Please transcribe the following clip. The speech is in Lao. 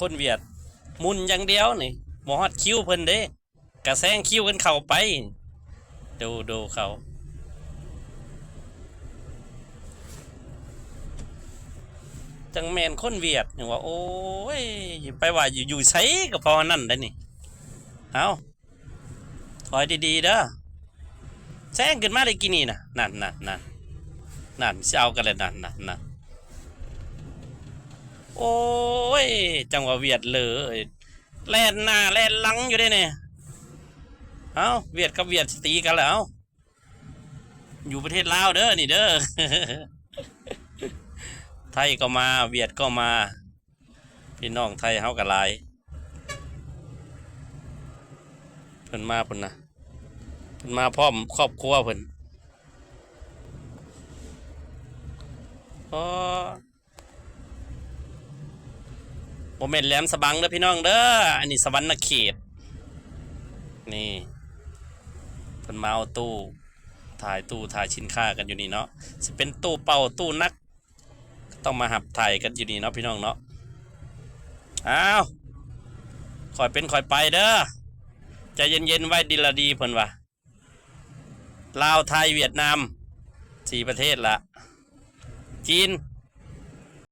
ຄົນຫວຽດໝຸ່ນຢ່າງດຽວນີ້ ບໍ່ຮອດຄິວເພິ່ນເດ້ ກະແຊງຄິວກັນເຂົ້າໄປ ໂດ ໂດເຂົາ ຈັ່ງແມ່ນຄົນຫວຽດ ຍັງວ່າ ໂອ້ຍ ໄປວ່າຢູ່ ຢູ່ໃສກໍພໍນັ້ນໄດ໋ນີ້ ເອົ້າ ຖອຍດີໆເດີ ແຊງຂຶ້ນມາໄດ້ກີ້ນີ້ນະ ນັ້ນໆໆ ນັ້ນ ຊິເອົາກັນແລ້ວ ນັ້ນໆໆ ໂອ້ຍ ຈັ່ງວ່າຫວຽດເລີຍ ແລ່ນໜ້າແລ່ນຫຼັງຢູ່ເດ້ນີ້ ເອົ້າ ຫວຽດກັບຫວຽດຊິຕີກັນແລ້ວ ເອົ້າ ຢູ່ປະເທດລາວເດີນີ້ເດີ ໄທກໍມາ ຫວຽດກໍມາ ພີ່ນ້ອງໄທເຮົາກໍຫຼາຍ ເພິ່ນມາພຸ້ນນະ ເພິ່ນມາພ້ອມຄອບຄົວເພິ່ນ ອໍ ບໍ່ແມ່ນແຫຼມສະບັງເດີພີ່ນ້ອງເດີ ອັນນີ້ສະຫວັນນະເຂດ ນີ້ ເພິ່ນມາເອົາຕູ້ ຖ່າຍຕູ້ ຖ່າຍສິນຄ້າກັນຢູ່ນີ້ເນາະ ຊິເປັນຕູ້ເປົ່າ ຕູ້ໜັກ ກໍຕ້ອງມາຮັບຖ່າຍກັນຢູ່ນີ້ເນາະ ພີ່ນ້ອງເນາະ ອ້າວ ຄ່ອຍເປັນຄ່ອຍໄປເດີ ໃຈເຢັນໆ ໄວ້ດີລະດີ ເພິ່ນວ່າ ລາວ ໄທ ຫວຽດນາມ ສີ່ປະເທດລະ ຈີນ